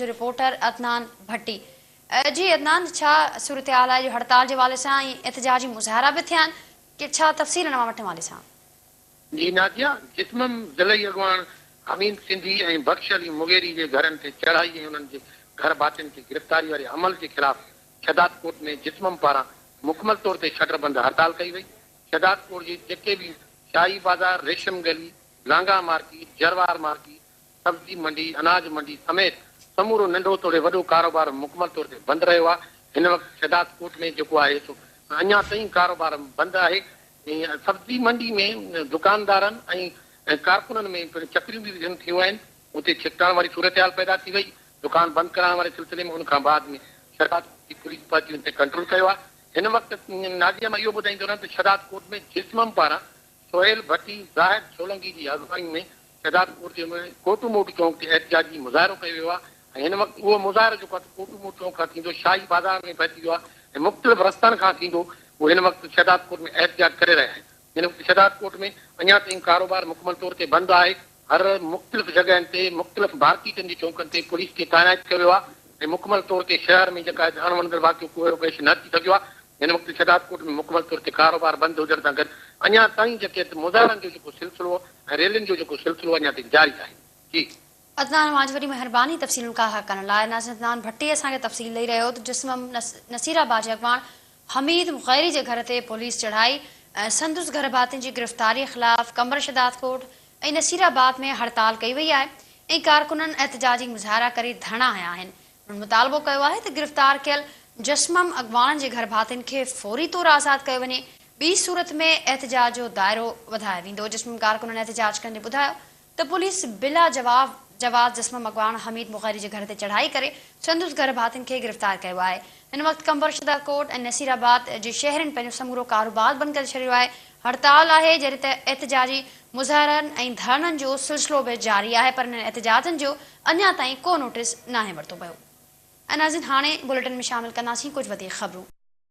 جو رپورٽر عدنان ڀٽي. جي عدنان ڇا صورتحال آهي جو هڙتال جي حوالي سان ۽ احتجاجي مظاهرا به ٿيا آهن ڪي ڇا تفصيل ان مان وٺڻ حوالي سان. جي ناديه، جسمم ضلعي اڳواڻ حميد سنڌي ۽ بخش علي مغيري جي گهرن تي چڙهائي ۽ انهن جي گهر ڀاتين کي گرفتاري واري عمل جي خلاف شهدادڪوٽ ۾ جسمم پاران مڪمل طور تي شٽر بند هڙتال ڪئي وئي. شهدادڪوٽ جي جيڪي به شاهي بازار، ريشم گلي، لانگاهه مارڪيٽ، جروار مارڪيٽ، سبزي منڊي، اناج منڊي سميت سمورو ننڍو توڙي وڏو ڪاروبار مڪمل طور تي بند رهيو آهي. هن وقت شهداد ڪوٽ ۾ جيڪو آهي سو اڃا تائين ڪاروبار بند آهي ۽ سبزي منڊي ۾ دڪاندارن ۽ ڪارڪنن ۾ پڻ چڪريون به وڌيون ٿيون آهن، اتي ڇڪتاڻ واري صورتحال پيدا ٿي وئي، دڪان بند ڪرائڻ واري سلسلي ۾ ان کان بعد ۾ شهداد ڪوٽ جي پوليس پهچي ان تي ڪنٽرول ڪيو آهي. هن وقت نازيه مان اهو ٻڌائيندو رهان ته شهداد ڪوٽ ۾ جسمم پاران سهيل ڀٽي، زاهد سولنگي جي اڳواڻي ۾ شهدادڪوٽ جي ڪوٽو موٽ چونڪ تي احتجاجي مظاهرو ڪيو ويو آهي ۽ هن وقت اهو مظاهرو جيڪو آهي ڪوٽو موٽ چونڪ کان ٿيندو شاهي بازار ۾ پهچي ويو آهي ۽ مختلف رستن کان ٿيندو اهو هن وقت شهدادڪوٽ ۾ احتجاج ڪري رهيا آهن. هن وقت شهدادڪوٽ ۾ اڃا تائين ڪاروبار مڪمل طور تي بند آهي. هر مختلف جڳهين تي مختلف مارڪيٽن جي چونڪن تي پوليس کي تعينات ڪيو ويو آهي ۽ مڪمل طور تي شهر ۾ جيڪا اڻ وڻندڙ واقعو ڪو اهڙو پيش نه اچي سگهيو آهي. هن وقت شهدادڪوٽ ۾ مڪمل طور تي ڪاروبار بند هجڻ سان گڏ اڃا تائين جيڪي مظاهرن جو جيڪو سلسلو ۽ ريلين جو جيڪو سلسلو اڃا تائين جاري آهي. جي. عدنان اوهان جي وڏي مهرباني تفصيلن کان آگاهه ڪرڻ لاء. ناظرين عدنان ڀٽي اسان کي تفصيل ڏئي رهيو ته جسمم نصير آباد جي اڳواڻ حميد مغيري جي گهر تي پوليس چڙهائي ۽ سندس گهر ڀاتين جي گرفتاري خلاف قمبر شهدادڪوٽ ۽ نصير آباد ۾ هڙتال ڪئي وئي آهي ۽ ڪارڪنن احتجاجي مظاهرا ڪري ڌرڻا هنيا آهن. هنن مطالبو ڪيو آهي ته گرفتار ڪيل جسمم اڳواڻن جي گهر ڀاتين کي فوري طور آزاد ڪيو وڃي، ٻي صورت ۾ احتجاج جو دائرو وڌايو ويندو. جسمم ڪارڪنن احتجاج ڪندي ٻڌايو ته پوليس بلا جواز جسمم اڳواڻ حميد مغيري جي گهر تي چڙهائي ڪري سندس گهر ڀاتين کي گرفتار ڪيو آهي. هن وقت قمبر شهدادڪوٽ ۽ نصير آباد جي شهرين پنهنجو سمورو ڪاروبار بند ڪري ڇڏيو آهي. هڙتال آهي جڏهن ته احتجاجي مظاهرن ۽ ڌرڻن جو سلسلو به جاري آهي پر انهن احتجاجن جو اڃا تائين ڪو نوٽيس ناهي ورتو ويو. ۽ ناظرين هاڻي بليٽن ۾ شامل ڪنداسين ڪجهه وڌيڪ خبرون.